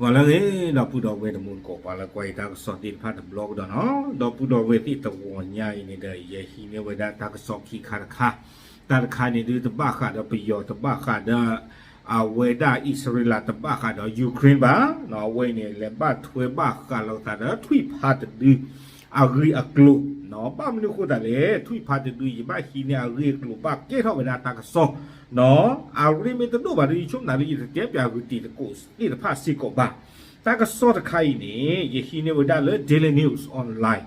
ပှၤလၢအဂ့ၤ ဒီပုၢ်ဒီဝဲၢ်တံၤသကိး ပှၤလၢကွၢ်ယတၢ်ကစီၣ်သ့ၣ်တဖၣ်တဘျီကဒီးနီၤ, ဒီပုၢ်ဒီဝဲၢ်သ့ၣ်တဂီၤညါအံၤန့ၣ်ဒီး ယဟံးန့ၢ်ဝဲဒၣ်တၢ်ကစီၣ်ခံခါတခါ, တၢ်တခါန့ၣ်ဒုးတဘၣ်ဃးဒီးပယီၤ တဘၣ်ဃးဒီး အဝဲဒၣ်အံၣ်စရ့လး တဘၣ်ဃးဒီး Ukraine ဘၣ်, အဝဲအံၤန့ၣ် လဲၤဘၣ်ထွဲဘၣ်ဃးလိာ်သးဒီးထွံၣ်ဖးတဒု အဂ့ၢ်အကျိၤ, ဘၣ်မနုၤအဃိသတးလဲၣ်, ထွံၣ်ဖးတဒု ယဘၣ်ဟံးန့ၢ်အဂ့ၢ်အကျိၤ ဘၣ်ကဲထီၣ်ဝဲဒၣ်တၢ်ကစီၣ်, အရ့မ့ၢ်တဒိၣ်ဘၣ်ဒီး ယဆိကမိၣ်လၢယတတဲပၠးဂုာ်တံၤသကိးသ့ၣ်တဖၣ်စ့ၢ်ကီးဘၣ်. တၢ်ကစီၣ်တခါအံၤန့ၣ် ယဟံးန့ၢ်ဝဲဒၣ်လၢ Daily News Online,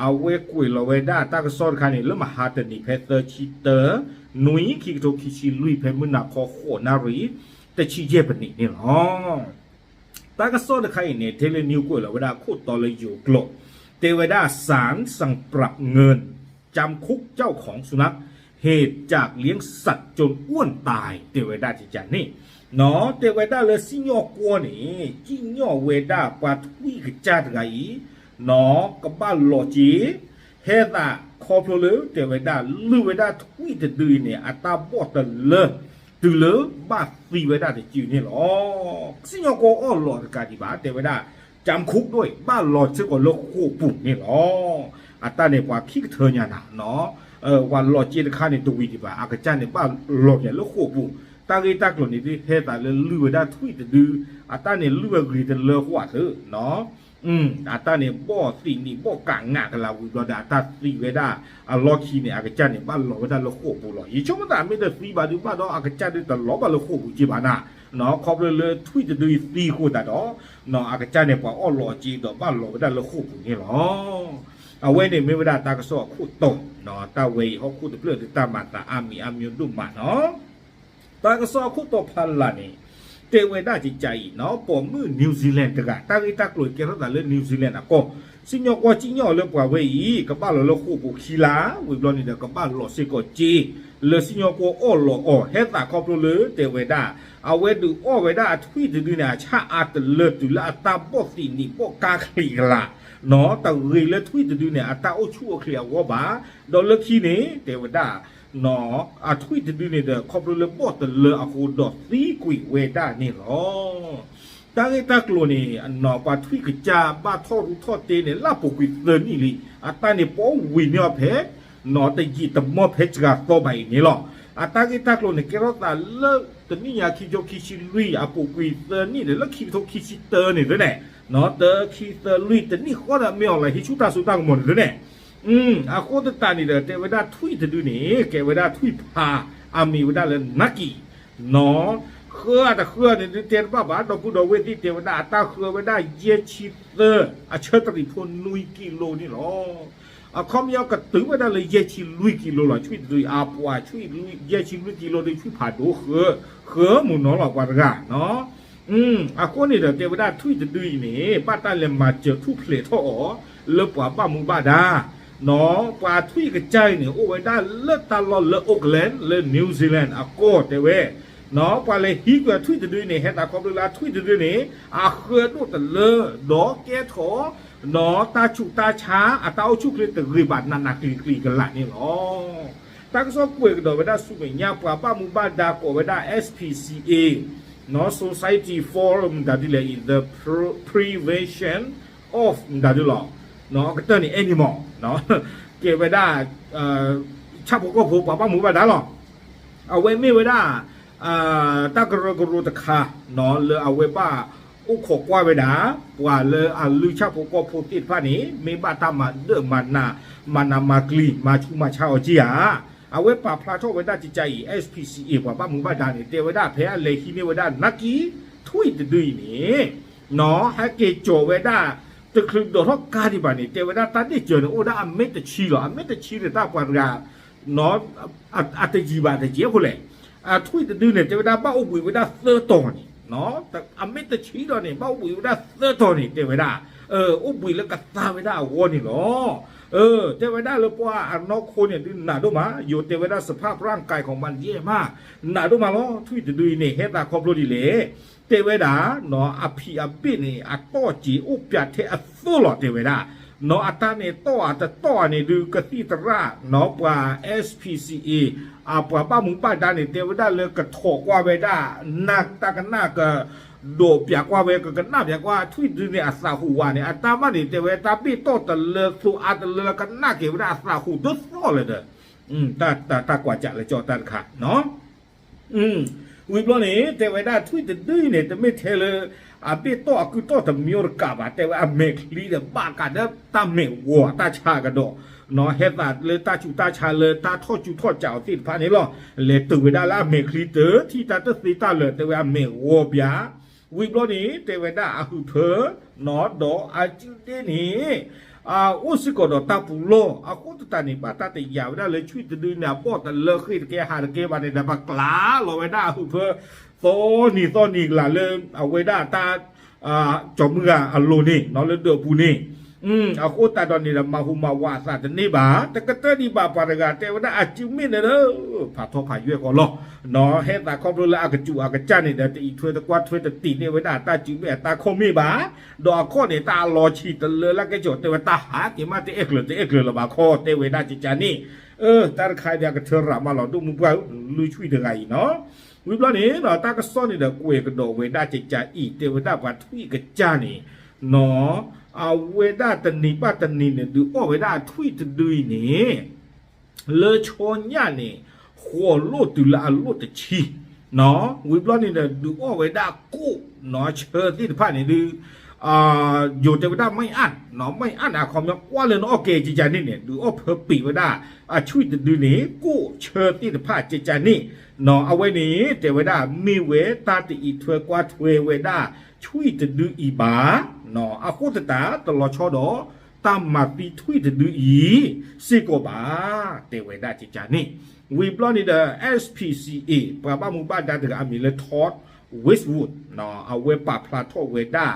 အဝဲကွဲးလီၤဝဲဒၣ်တၢ်ကစီၣ်တခါန့ၣ် လၢမဟါတနံၤဖဲသၢဆံတၢ နွံ ခံကထိခံဆံလွံၢ် ဖဲမုၢ်နၤခီဃိးနၣ်ရံၣ် တဆံယဲၢ်ပနံးန့ၣ်လီၤ. တၢ်ကစီၣ်တခါအံၤန့ၣ် Daily News ကွဲးလီၤဝဲဒၣ်ခိၣ်တီလၢယိၤကျိာ်, တဲဝဲဒၣ် ศาลสั่งปรับเงิน จำคุกเจ้าของสุนัข เหตุจากเลี้ยงสัตว์จนอ้วนตาย တဲဝဲဒၣ်ကကန့ၣ်, တဲဝဲဒၣ်လၢစံၣ်ညီၣ်ကွီၢ်န့ၣ် စံၣ်ညီၣ်ဝဲဒၣ်ပှၤထွံၣ်ကစၢ်တဂၤအံၤ ကဘၣ်လီၤစ့ ဟဲသးခီဖျိလၢတဲဝဲဒၣ်လုၢ်ဝဲဒၣ်ထွံၣ်တဒုအံၤန့ၣ် အတၢ်ဘီၣ်တလၢ တုၤလၢဘၣ်သံဝဲဒၣ်တစုန့ၣ်လီၤ. စံၣ်ညီၣ်ကွီၢ်အီၣ်လီၤတကးဒံးဘၣ် တဲဝဲဒၣ် จำคุกด้วย ဘၣ်လီၤစ့ၢ်ကီးလၢဃိာ်ပူၤန့ၣ်လီၤ. အတၢ်န့ၣ်ပှၤခံကထၢညါနၤ, ပှၤလီၤစ့တခါန့ၣ်တဝံၤဒံးဘၣ် အကစၢ်န့ၣ်ဘၣ်လီၤပှဲၤလၢဃိာ်ပူၤ, တၢ်ဂ့ၢ်တၢ်ကျိၤန့ၣ်ဒုးဟဲသးလၢလုၢ်ဝဲဒၣ်ထွံၣ်တဒု, အတၢ်န့ၣ်လုၢ်ဝဲဂ့ၤတလၢဃိာ်သ့ အတၢ်န့ၣ်ဘီၣ်သံးနံၤဘီၣ်ကးငးကလးဝံၤဘျီဒီး အတၢ်သံဝဲဒၣ်အလီၢ်ခံန့ၣ် အကစၢ်န့ၣ်ဘၣ်လီၤဝဲဒၣ်လၢဃိာ်ပူၤလီၤ. ယဆိကမိၣ်သးမ့ၢ်တသံဘၣ်ဒုးဘၣ်ဒီး အကစၢ်ဒုးတလီၤဘၣ်လၢဃိာ်ပူၤက့ဘၣ်နၤ, ခီဖျိလၢထွံၣ်တဒုအံၤသံအဃိသတးဒီး အကစၢ်န့ၣ်ပှၤအီၣ်လီၤအီၤက့ဒီးဘၣ်လီၤဝဲဒၣ်လၢဃိာ်ပူၤန့ၣ်လီၤ. အဝဲန့ၣ်မ့ၢ်ဝဲဒၣ်တၢ်ကစီၣ်အခိၣ်တီ, တၢ်ဝဲအံၤဟီၣ်ခိၣ်တဖျၢၣ်ဒုးတၢ်မၤသးအါမံၤအါမံၤဒိၣ်မးနီၤ. တၢ်ကစီၣ်အခိၣ်တီဖးလၢ်န့ၣ် တဲဝဲဒၣ်ကကအံၤနီၤ, ပိာ်မုၣ် New Zealand တဂၤ တၢ်ဂ့ၢ်တၢ်ကျိၤကဲထီၣ်သးလၢ New Zealand အကီၢ်, စံၣ်ညီၣ်ကွီၢ်စံၣ်ညီၣ်လၢပှၤဝဲအံၤ ကဘၣ်လီၤလၢဃိာ်ပူၤခံလါ, ဝံၤဘျီန့ၣ်ဒီး ကဘၣ်လီၤစ့ၢ်ကီးစ့ လၢစံၣ်ညီၣ်ကွီၢ်အီၣ်လီၤအီၤ ဟဲသးခီဖျိလၢတဲဝဲဒၣ် အဝဲဒုးအီၣ်ဝဲဒၣ်အထွံၣ်တဒုန့ၣ် အဆၣ်အါတလၢတုၤလၢအတၢ်ဘီၣ်သံးနံၤဘီၣ်ကးချံးကလး, တဂ့ၤလၢထွံၣ်တဒုန့ၣ် အတၢ်အိၣ်ဆူၣ်အိၣ်ချ့အဂီၢ်ဘၣ်, ဒီးလၢခံန့ၣ် တဲဝဲဒၣ် အထွံၣ်တဒုန့ၣ်ဒီး ခီဖျိလၢဘီၣ်တလၢအဃိဒီးသံကွံာ်ဝဲဒၣ်န့ၣ်လီၤ. တၢ်ဂ့ၢ်တၢ်ကျိၤန့ၣ် ပှၤထွံၣ်ကစၢ်ဘၣ်ထီၣ်ရူၢ်ထီၣ်တ့န့ၣ် လၢအပူၤကွံာ်သၢနံၣ်လံ, အတၢ်န့ၣ်ပီဝံၤန့ၢ်အီၤဖဲ တယံာ်တမီၢ်ဖဲစှၤသီဘၣ်အံၤန့ၣ်လီၤ. အတၢ်ဂ့ၢ်တၢ်ကျိၤန့ၣ် ကဲထီၣ်သးလၢတနံၣ်ညါခံကထိခံဆံလွံၢ် အပူၤကွံာ်သၢနံၣ်ဒီး လၢခံကထိခံဆံတၢန့ၣ်သ့န့ၣ်, တၢ ခံ သၢ လွံၢ် တနံၣ်ဃီဒီး မ့ၢ်အီၤလၢဟံးဆူၣ်တၢ်စိတၢ်ကမီၤန့ၣ်သ့န့ၣ် အဃိသတးန့ၣ်ဒီး တဲဝဲဒၣ်ထွံၣ်တဒုန့ၣ် ကဲဝဲဒၣ်ထွံၣ်ဖး အမံၤဝဲဒၣ်လၢ နၢ်ကံၣ် နီၤ, ဃၢအတဃၢန့ၣ်ဒုးတဲတဘၣ်ဘၣ်, ဒီပုၢ်ဒီဝဲၢ်သ့ၣ်တဲဝဲဒၣ် အတၢ်ဃၢဝဲဒၣ်ယဲၢ်ဆံသၢ အဆၢတရံးဖိနွံကံလိန့ၣ်လီၤ. အခီပညီကတုၤဝဲဒၣ်လၢယဲၢ်ဆံလွံၢ်ကံလိလီၤ. ထွံၣ်တဒုအံၤ အပှၤထွံၣ် ယဲၢ်ဆံလွံၢ်ကံလိဒီး ထွံၣ်ဖးဒိၣ်ဃၢ ဃၢမုၢ်နီၤလီၤပှၤတဂၤနီၤ. အဃိန့ၣ်ဒီး တဲဝဲဒၣ်ထွံၣ်တဒုအံၤန့ၣ် ဘၣ်တၢ်လဲၤမၤစၢၤထူၣ်ဖျဲးထီၣ်အီၤ လၢပှၤဘၣ်မူဘၣ်ဒါ နီၤ, ပှၤထွံၣ်ကစၢ်အံၤန့ၣ် အိၣ်ဝဲဒၣ်လၢတၢ်လီၢ်လၢ Auckland လၢ New Zealand အကီၢ်တဲဝဲ, နီၤ, ပှၤလဲၤဟံးကွံာ်အထွံၣ်တဒုန့ၣ် ဟဲသးခီဖျိလၢအထွံၣ်တဒုန့ၣ် အဃၢဒိၣ်တလၢ ဒီးကဲထီၣ် နီၤ, တၢ်ဆူးတၢ်ဆါ အတၢ်အိၣ်ဆူၣ်ချ့တဂ့ၤဘၣ် နးနးကျံၤကျံၤကလာ်န့ၣ်လီၤ. တၢ်ကစီၣ်ကွဲးကဒီးဝဲဒၣ်ဆူမဲာ်ညါ ပှၤဘၣ်မူဘၣ်ဒါကိးဝဲဒၣ် S P C A, နီၤ, Society for မတၤဒ်လဲၣ်အံၤ the Prevention of မတၤဒ်လီၤ, နီၤ, အကတၢၢ်န့ၣ် animal, နီၤ, ကဲဝဲဒၣ် ဆၣ်ဖိကီၢ်ဖိပှၤဘၣ်မူဘၣ်ဒါလီၤ. အဝဲမ့ၢ်ဝဲဒၣ် တၢ်ကရၢကရိတခါ နီၤ, လၢအဝဲဘၣ်အိၣ်ခိးကွၢ်ဝဲဒၣ် ပှၤလၢအလုၢ်ဆၣ်ဖိကီၢ်ဖိသ့ၣ်တဖၣ်န့ၣ် မ့ၢ်ဘၣ်တၢ်မၤဒၢၣ်မၤနး မၤနးမၤကျံၤ မၤဆူးမၤဆါအီၤက့ဧါ. အဝဲပာ်ဖျါထီၣ်ဝဲဒၣ်ကကအံၤ S P C A ပှၤဘၣ်မူဘၣ်ဒါန့ၣ် တဲဝဲဒၣ်ဖဲအလဲၤဟံးန့ၢ်ဝဲဒၣ် နၢ်ကံၣ် ထွံၣ်တဒုအံၤန့ၣ် နီၤ, ဟဲက့ၤကၠီၤဝဲဒၣ် တချုးဒိးထီၣ်ကါဒံးဘၣ်န့ၣ် တဲဝဲဒၣ်တၢ်ဒ့ၣ်စၢၤန့ၣ် အိၣ်ဝဲဒၣ်အမ့ၢ်တဆံလီၤ. အမ့ၢ်တဆံန့ၣ် တၢ်ပှၤတဂၤ နီၤ, အတယံာ်ဘၣ်တယံာ်အဃိလဲၣ်, အထွံၣ်တဒုန့ၣ် တဲဝဲဒၣ်ဘၣ်အိၣ်ဘှံးဝဲဒၣ်သၢတီၤန့ၣ်, နီၤ, အမ့ၢ်တဆံဒီးန့ၣ် ဘၣ်အိၣ်ဘှံးဝဲဒၣ်သၢတီၤန့ၣ် တဲဝဲဒၣ် အိၣ်ဘှံးလၢကသါဝဲဒၣ်အဂီၢ်န့ၣ်လီၤ. တဲဝဲဒၣ်လၢပှၤအနီၢ်ခိန့ၣ်ဒုးနးဒိၣ်မး, ယိၤတဲဝဲဒၣ် สภาพร่างกายของมันแย่มาก နးဒိၣ်မးလီၤ. ထွံၣ်တဒုအံၤန့ၣ် ဟဲသးခီဖျိဒ်လဲၣ် တဲဝဲဒၣ် နီၤ, အဖံးအဘ့ၣ်န့ၣ် အတီၢ်စ့အိၣ်ပၠးထဲအသိလီၤ တဲဝဲဒၣ်, နီၤ, အတၢ်န့ၣ်တီၢ်အတတီၢ်န့ၣ်ဒုး ကသံၣ်သရၣ် နီၤ, ပှၤ S P C A အပှၤဘၣ်မူဘၣ်ဒါန့ၣ် တဲဝဲဒၣ်လၢကထိးကွၢ်ဝဲဒၣ် နၢ်တၢ်ကနၣ်က ဒိးပၠးကွၢ်ဝဲ ကကနၣ်ပၠးကွၢ်ထွံၣ်တဒုန့ၣ် အသးဟူးဝးန့ၣ် အတၢ်မၤန့ၣ် တဲဝဲတၢ်ဘ့ၣ်တီၢ်တလၢသိအါတလၢလၢကနၣ်က့ၤဝဲဒၣ်အသးဟူးဒိၣ်သိးလၢၤဒီး တၢ်ကွၢ်ကၠးလၢကၠီတၢ်တခါနီၤ ဝံၤဘျီန့ၣ် တဲဝဲဒၣ်ထွံၣ်တဒုအံၤန့ၣ် တမ့ၢ်ထဲလၢ အဘ့ၣ်တီၢ်အကုၢ်တီၢ်တမံၤတကးဘၣ် တဲဝဲအမဲာ်ချံဒီးဘၣ်ကးဒီးတၢ်မဲာ်ဝီၤတၢ်ဆါကဒီး ဟဲသးလၢတၢ်ဆူးတၢ်ဆါလၢတၢ်ထီၣ်ဆူးထီၣ်ဆါအီၤသ့ၣ်တဖၣ်န့ၣ်လီၤ. လဲၤတုၤဝဲဒၣ်လၢအမဲာ်ချံတထံၣ်တၢ်တသ့တၢ်လၢာ် တဲဝဲအမဲာ်ဝီၤပၠး ဝံၤဘျီန့ၣ် တဲဝဲဒၣ်အဟုးဖၢ ဒီးအစုဒ့န့ၣ် အိၣ်စ့ၢ်ကီးဒီးတၢ်ပူၤလီၢ် အဃိသတးန့ၣ် ဘၣ်တၢ်တယာ်ဝဲဒၣ်လၢထွံၣ်တဒုန့ၣ် အဘီၣ်တလၢဃ့ၢ်တကဲဟးတကဲဘၣ်န့ၣ်ဒီး ပကျးလီၤဝဲဒၣ်အဟုးဖၢ သီနံၤသီနံၤကလးလၢ အဝဲဒၣ်တၢ် ကၠီၤမုၢ်ဂၤအလိၤန့ၣ် လၢဒၢးပူၤန့ၣ် အဃိသတးဒီးန့ၣ်ဒီး မၤဟူးမၤဝးအသးတန့ၢ်ဘၣ် တကတၢၢ်ဒံးဘၣ်ပှၤတဂၤတဲဝဲဒၣ်အစုမ့ၣ်န့ၣ်ဒီး ဖးထီဖးယွဲၢ်ဃီလီၤ ဟဲသးခီဖျိလၢအကစူးအကစၢ်န့ၣ်ဒီး တအံးထွဲတကွၢ်ထွဲတတံာ်န့ၢ်ဝဲဒၣ်တၢ်စုမ့ၣ်အတၢ်ခီၣ်မ့ၣ်ဘၣ် ဒီးအခီၣ်န့ၣ် တၢ်အလီၤဆံးတလၢလၢကဲကၠီၤ တဲဝဲတၢ်ဟးက့ၤမးတအဲၣ်ကျၢၤတအဲၣ်ကျၢၤလၢၤဘၣ်ခီ တဲဝဲဒၣ်ကကန့ၣ် တၢ်တခါဒီးအကထၢရၤမးလီၤ ဒိၣ်မုၢ်ပှၢ်လုၢ်ဆွံၣ်တဂၤအံၤနီၤ ဝံၤဘျီန့ၣ် တၢ်ကစီၣ်န့ၣ်ဒီးကွဲးကဒီးဝဲဒၣ်ကကအံၤ တဲဝဲဒၣ်ပှၤထွံၣ်ကစၢ်န့ၣ် အဝဲဒၣ်တနံၤဘၣ်တနံၤန့ၣ် ဒုးအီၣ်ဝဲဒၣ်အထွံၣ်တဒုအံၤန့ၣ် လၢဆီညၣ်န့ၣ် ဃိးလိၣ်တုၤလၢအလိၣ်တဆံ ဝံၤဘျီန့ၣ်ဒီး ဒုးအီၣ်ဝဲဒၣ်ကိၣ်နီၤ ဆၢသ့ၣ်တဖၣ်န့ၣ်ဒုး ယိၤတဲဝဲဒၣ် မ့ၢ်အၣ်နီၤ မ့ၢ်အၣ်န့ၣ် အခီပညီကွၢ်လၢနအီၣ်ကဲကကန့ၣ်န့ၣ် ဒုးအီၣ်ဖၢပံာ်ဝဲဒၣ် အထွံၣ်တဒုန့ၣ် ကိၣ်ဆၢသ့ၣ်တဖၣ်ကကန့ၣ်နီၤ အဝဲန့ၣ် တဲဝဲဒၣ်မ့ၢ်ဝဲတၢ်တအံးထွဲကွၢ်ထွဲဝဲဒၣ် ထွံၣ်တဒုအံၤဘၣ် အဃိသတး တလီၤဆီဒီး တၢ်မၤသံထွံၣ်တဒုအံၤ စ့ၢ်ကီးဘၣ် တဲဝဲဒၣ်ကကန့ၣ် ဝံၤဘျီန့ၣ်ဒီး S P C A ပှၤဘၣ်မူဘၣ်ဒါတဂၤအမံၤလၢ Todd Westwood အဝဲပာ်ဖျါထီၣ်ဝဲဒၣ်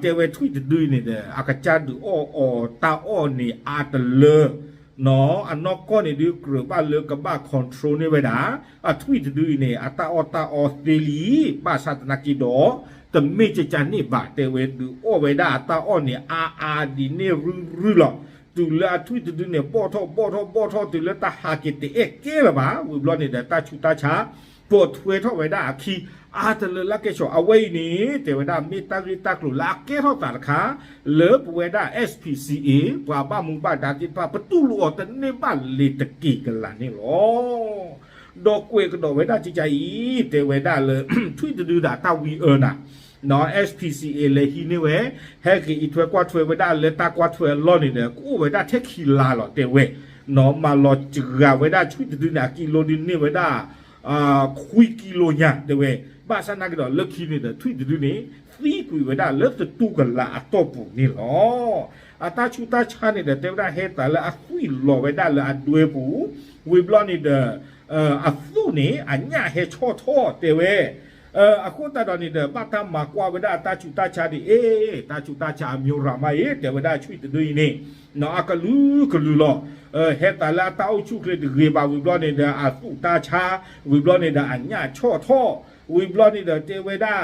တဲဝဲထွံၣ်တဒုန့ၣ်ဒီး အကစၢ်ဒုးအီၣ်အီၤတၢ်အီၣ်န့ၣ်အါတလၢ နီၤ အနီၢ်ကီၢ်န့ၣ်ဒုး ကြၢးဘၣ်လၢကဘၣ် control န့ၢ်ဝဲဒၣ် အထွံၣ်တဒုအံၤန့ၣ် အတၢ်အီၣ်တၢ်အီသ့လံ ဘၣ်ဆၣ်သနာ်က့ဒီး တမ့ၢ်ကကန့ၣ်ဘၣ် တဲဝဲဒုးအီၣ်ဝဲဒၣ်အတၢ်အီၣ်န့ၣ် အါအါဒ်န့ၣ်ရုၢ်ရုၢ်လီၤ. တုၤလၢအထွံၣ်တဒုန့ၣ် ဘီၣ်ထီၣ်ဘီၣ်ထီၣ်ဘီၣ်ထီၣ် တုၤလၢတၢ်ဟးက့ၤတအဲၣ်ကဲလၢၤဘၣ် ဝံၤဘျီန့ၣ်ဒီး တၢ်ဆူးတၢ်ဆါ ပိာ်ထွဲထီၣ်ဝဲဒၣ်အခံ အါတလၢလၢကဲဆိး အဝဲအံၤန့ၣ် တဲဝဲဒၣ်မ့ၢ်တၢ်ဂ့ၢ်တၢ်ကျိၤလၢအကဲထီၣ်သးတခါ လၢပဝဲဒၣ် S P C A ပှၤဘၣ်မူဘၣ်ဒါသ့ၣ်တဖၣ် ပတူၢ်လိာ်အီၤတန့ၢ်ဘၣ်လ့ၤတက့ၤကလာ်န့ၣ်လီၤ. ဒီးကွဲးကဒီးဝဲဒၣ်ကကအံၤ တဲဝဲဒၣ်လၢ ထွံၣ်တဒုဒၣ်တၢ်ဝံအၢနၤ နီၤ S P C A လဲၤဟံးန့ၢ်ဝဲ ဟဲက့ၤအံးထွဲကွၢ်ထွဲဝဲဒၣ်လၢတၢ်ကွၢ်ထွဲအလီၢ်န့ၣ်ဒီး ကအိၣ်ဝဲဒၣ်ထဲခံလါလီၤ တဲဝဲ နီၤ မၤလီၤစှၤဝဲဒၣ်ထွံၣ်တဒုန့ၣ် အကံလိဒုန့ၢ်ဝဲဒၣ် ခွံကံလိညါ တဲဝဲ ဘၣ်ဆၣ်နာ်က့ၤဒီးလၢခံန့ၣ်ဒီး ထွံၣ်တဒုန့ၣ် သံကွံာ်ဝဲဒၣ်လၢသတူၢ်ကလာ်အတီၢ်ပူၤန့ၣ်လီၤ. အတၢ်ဆူးတၢ်ဆါန့ၣ်ဒီး တဲဝဲဒၣ်ဟဲသးလၢအသွံၣ်လီၤဝဲဒၣ်လၢအဒွဲပူၤ ဝံၤဘျီန့ၣ်ဒီး အသူၣ်န့ၣ် အညၣ်ဟဲဆီၣ်ထီၣ်တဲဝဲ အဃိသတးဒီးန့ၣ်ဒီး ဘၣ်တၢ်မၤကွၢ်ဝဲဒၣ်အတၢ်ဆူးတၢ်ဆါဒ်အံၤ တၢ်ဆူးတၢ်ဆါအမျိုးရၤမးအံၤ တဲဝဲဒၣ်ထွံၣ်တဒုအံၤန့ၣ် နီၤ အကလုာ်ကလုာ်လီၤ. ဟဲသးလၢအတၢ်အိၣ်ဆူၣ်ချ့တဂ့ၤဘၣ် ဝံၤဘျီန့ၣ်ဒီး အသူၣ်တၢ်ဆါ ဝံၤဘျီန့ၣ်ဒီး အညၣ်ဆီၣ်ထီၣ် ဝံၤဘျီန့ၣ်ဒီး တဲဝဲဒၣ်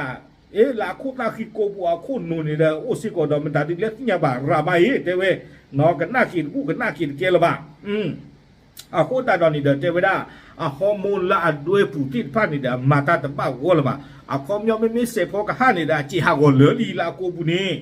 အ့ လၢအခိၣ်သၣ်ဃံကိးပူၤအခိၣ်နူာ်န့ၣ်ဒီး အိၣ်စ့ၢ်ကီးဒီးမတၤဒ်လဲၣ်သ့ၣ်ညါဘၣ် ရၤမးအံၤ တဲဝဲ နီၤ ကနၣ်က့ၤတဘူၣ်ကနၣ်က့ၤတကဲလၢၤဘၣ် အဃိသတးဒီးန့ၣ်ဒီး တဲဝဲဒၣ် အဟီမူလၢအဒွဲပူၤသ့ၣ်တဖၣ်န့ၣ်ဒီး အမၤတၢ်တဘၣ်ဂီၢ်လၢၤဘၣ်. အခီပညီမ့မ့ၢ်စဲးဖီကဟၣ်န့ၣ်ဒီး အစ့းဟးဂီၤလၢာ်လံလၢအကိာ်ပူၤန့ၣ်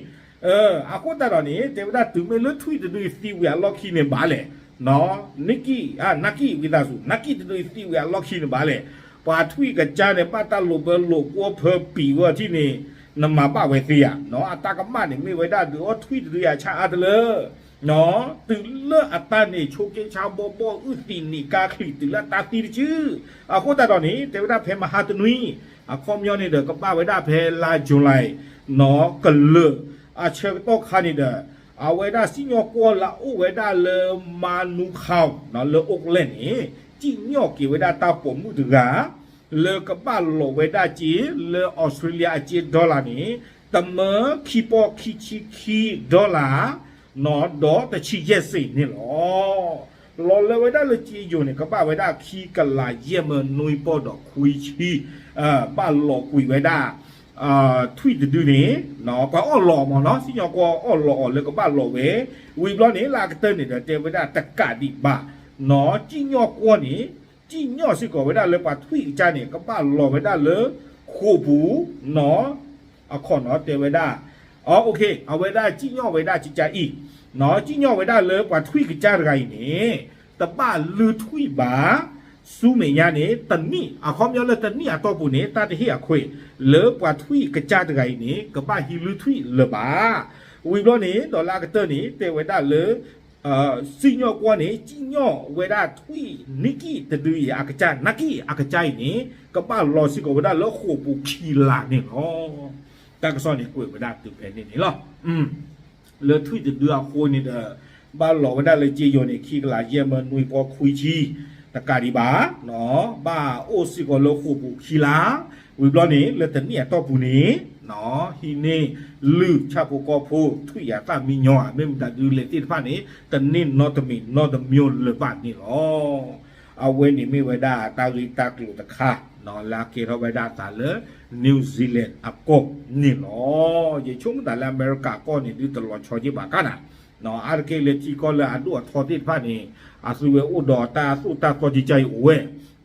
အဃိသတးဒီးန့ၣ် တဲဝဲဒၣ်တုၤမ့ၢ်လၢထွံၣ်တဒုအံၤသံဝံၤအလီၢ်ခံန့ၣ်ဘၣ်လဲၣ် နကံၣ် နကံၣ်ဝံသးစူၤ နကံၣ်တဒုအံၤသံဝံၤအလီၢ်ခံန့ၣ်ဘၣ်လဲၣ်. ပှၤထွံၣ်ကစၢ်န့ၣ် ဘၣ်တၢ်လိာ်ဘၢလိာ်ကွီဖၢပံာ်ဝဲအီၤထံၣ်န့ၣ် နမၤဘၣ်ဝဲသ့ဧါ. အတၢ်ကမၣ်န့ၣ် မ့ၢ်ဝဲဒၣ်ဒုးအီၣ်ထွံၣ်တဒုအံၤအဆၣ်အါတလၢ တုၤလၢအတၢ်န့ၣ် ဆိးက့ဆါဘီဘီ အုၣ်သံးနံးကါချံး တုၤလၢအတၢ်သံတစု. အဃိသတးဒီးန့ၣ် တဲဝဲဒၣ်ဖဲမဟါတနွံ အခီပညီန့ၣ်ဒီး ကဘၣ်ဝဲဒၣ်ဖဲလါ July နီၤ ကလၢာ် အဆၢကတီၢ်ခါန့ၣ်ဒီး အဝဲဒၣ်စံၣ်ညီၣ်ကွီၢ်လၢအအိၣ်ဝဲဒၣ်လၢ Manukau နီၤ လၢ Auckland န့ၣ် စံၣ်ညီၣ်က့ၤဝဲဒၣ်တၢ်ပိာ်မုၣ်တဂၤ လၢကဘၣ်လိးဝဲဒၣ်စ့ လၢ Australia အစ့ dollar န့ၣ် တမၢခံပီၢ်ခံဆံခံ dollar နီၤ ဒီးတဆံယဲၢ်စ့ၣ်န့ၣ်လီၤ. လီၤလၢဝဲဒၣ်လၢစ့ယိၤန့ၣ် ကဘၣ်ဝဲဒၣ်ခံကလးယဲၢ်မၢနွံပီၢ်ဒီးခွံဆံ ဘၣ်လိးကွံာ်ဝဲဒၣ် ထွံၣ်တဒုန့ၣ် ပှၤအီၣ်လီးအီၤမ့ၢ်နီၤ စံၣ်ညီၣ်ကွီၢ်အီၣ်လီးအီၤလၢကဘၣ်လိးဝဲ ဝံၤဘျီန့ၣ် လၢအကတၢၢ်န့ၣ်ဒီး တဲဝဲဒၣ်တကးဒံးဘၣ် နီၤ စံၣ်ညီၣ်ကွီၢ်န့ၣ် စံၣ်ညီၣ်စ့ၢ်ကီးဝဲဒၣ်လၢပှၤထွံၣ်အကစၢ်န့ၣ် ကဘၣ်လိးဝဲဒၣ်လၢ ဃိာ်ပူၤနီၤ, အခီၣ်နီၤတဲဝဲဒၣ်, အဝဲဒၣ်စံၣ်ညီၣ်ဝဲဒၣ်ကကၢ်အံၤ, စံၣ်ညီၣ်ဝဲဒၣ်လၢပှၤထွံၣ်ကစၢ်တဂၤအံၤန့ၣ် တဘၣ်လုၢ်ထွံၣ်ဘၣ်, ဆူမဲာ်ညါန့ၣ် တနံၣ်, အခီပညီလၢတနံၣ်အတီၢ်ပူၤန့ၣ် တၢ်တဟ့ၣ်အခွဲးလၢပှၤထွံၣ်ကစၢ်တဂၤအံၤန့ၣ် ကဘၣ်ဟံးလုၢ်ထွံၣ်လၢၤဘၣ်. ဝံၤဘျီန့ၣ် ဒီးလၢအကတၢၢ်န့ၣ် တဲဝဲဒၣ်လၢ စံၣ်ညီၣ်ကွီၢ်န့ၣ် စံၣ်ညီၣ်ဝဲဒၣ်ထွံၣ်နံၣ်ကံၣ်တဒုအံၤအကစၢ်, နံၣ်ကံၣ်အကစၢ်အံၤန့ၣ် ကဘၣ်လီၤစ့ၢ်ကီးဝဲဒၣ်လၢဃိာ်ပူၤခံလါန့ၣ်လီၤ. တၢ်ကစီၣ်န့ၣ်ကွဲးဝဲဒၣ်တုၤဖဲန့ၣ်န့ၣ်လီၤ. လၢထွံၣ်တဒုအဃိန့ၣ်ဒီး ဘၣ်လီၤဝဲဒၣ်လၢက့ယိၤန့ၣ် ခံကလးယဲၢ်မၢနွံပီခွံဆံ, တကးဒံးဘၣ်, ဘၣ်အိၣ်စ့ၢ်ကီးလၢဃိာ်ပူၤခံလါ, ဝံၤဘျီန့ၣ် လၢတနံၣ်အတီၢ်ပူၤန့ၣ် ဟံးန့ၢ်လုၢ်ဆၣ်ဖိကီၢ်ဖိ ထွံၣ်ယၤသၣ်မံညီဧါ မ့ၢ်မတၤဒုလဲၣ်သ့ၣ်တဖၣ်န့ၣ် တန့ၢ်နီတမံၤနီတမံၤလၢၤဘၣ်န့ၣ်လီၤ. အဝဲန့ၣ်မ့ၢ်ဝဲဒၣ်တၢ်ဂ့ၢ်တၢ်ကျိၤတခါ လၢအကဲထီၣ်ဝဲဒၣ်အသးလၢ New Zealand အကီၢ်န့ၣ်လီၤ. ယဆိကမိၣ်သးလၢအမဲရကၤကီၢ်န့ၣ် ဒုးတလီၤဆီက့ဘၣ်ကါနၤ, အါတက့ၢ်လၢထံကီၢ်လၢအဒိၣ်အထီသ့ၣ်တဖၣ်န့ၣ် အသုဝဲအိၣ်ဒီးတၢ်သိၣ်တၢ်သီကကၢ်အံၤအိၣ်ဝဲ,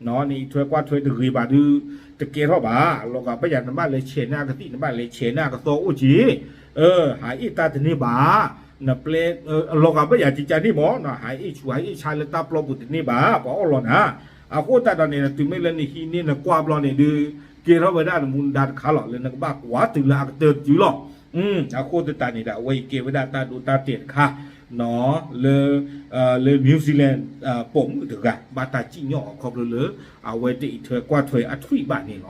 နအံးထွဲကွၢ်ထွဲတဂ့ၤဘၣ်ဒုး တကဲထီၣ်ဘၣ်. လီၤဂာ်ဘၣ်ယၤနဘၣ်လဲၤဆဲးန့ၢ်အကသံၣ် နဘၣ်လဲၤဆဲးန့ၢ်အကသီအိၣ်က့ၤ, ဟးအ့ၣ်တၢ်တန့ၢ်ဘၣ်, နပျဲ လီၤဂာ်ဘၣ်ယၤကကၢ်န့ၣ်မ့ၢ် ဟးအ့ၣ်ဆူးဟးအ့ၣ်ဆါလၢတၢ်ပျီပူၤတန့ၢ်ဘၣ် ပှၤအီၣ်လီၤနၤ. အဃိသတးဒီးန့ၣ် တုၤမ့ၢ်လၢနဟံးန့ၢ်နကွၢ်ဘျီန့ၣ်ဒုး ကဲထီၣ်ဝဲဒၣ်နမူနဒါတခါလီၤ လၢနကဘၣ်ကွၢ်တုၤလၢအကတၢၢ်တတုၤလီၤ. အဃိသတးန့ၣ်ဒီး အဝဲအံၤကဲဝဲဒၣ်တၢ်ဒိတၢ်တဲာ်တခါ လၢ လၢ New Zealand ပိာ်မုၣ်တဂၤ ဘၣ်တၢ်စံၣ်ညီၣ်အီၤခီဖျိလၢ အဝဲတအံးထွဲကွၢ်ထွဲအထွံၣ်ဘၣ်န့ၣ်လီ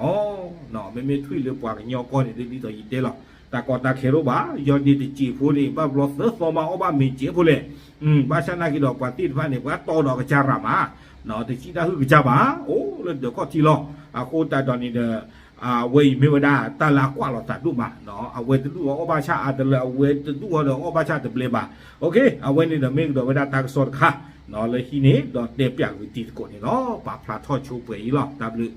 ၤ. မ့မ့ၢ်ထွံၣ်လၢပှၤကညီကီၢ်န့ၣ် ဒ်သိးယတဲလီၤ တၢ်ကီတၢ်ခဲတအိၣ်ဘၣ်, ယီၤဒ့တစံာ်ဖိန့ၣ် ဘၣ်ဘျီသၢသီမးအီၣ်ဘၣ်မ့ၤစဲးဖိလဲၣ်. ဘၣ်ဆၣ်နာ်က့ဒီး ပှၤသ့ၣ်တဖၣ်န့ၣ် ပှၤတီဒီးကစၢ်ရၤမး, တစံၣ်တၢ်ဟုၣ်ကစၢ်ဘၣ်, အိၣ်လၢဒၢးခီၣ်ထံးလီၤ. အဃိသတးဒီးန့ၣ်ဒီး အဝဲအံၤမ့ၢ်ဝဲဒၣ်တၢ်လၢအကွၢ်လီၤသးဒိၣ်မး, အဝဲတဒူၣ်အီၤအီၣ်ဘၣ်ဆၣ်အါတလၢ အဝဲတဒူၣ်အီၤဒီးအီၣ်ဘၣ်ဆၣ်တဘျဲဘၣ်. အဝဲန့ၣ်ဒီးမ့ၢ်ကဒီးဝဲဒၣ်တၢ်ကစီၣ်တခါ လၢဟံးန့ၢ်ဒီးတဲပျးကွံာ်တံၤသကိးန့ၣ်လီၤ. ပာ်ဖျါထီၣ်ဆိပှဲၤအံၤလီၤ. တၢ်ဘျုး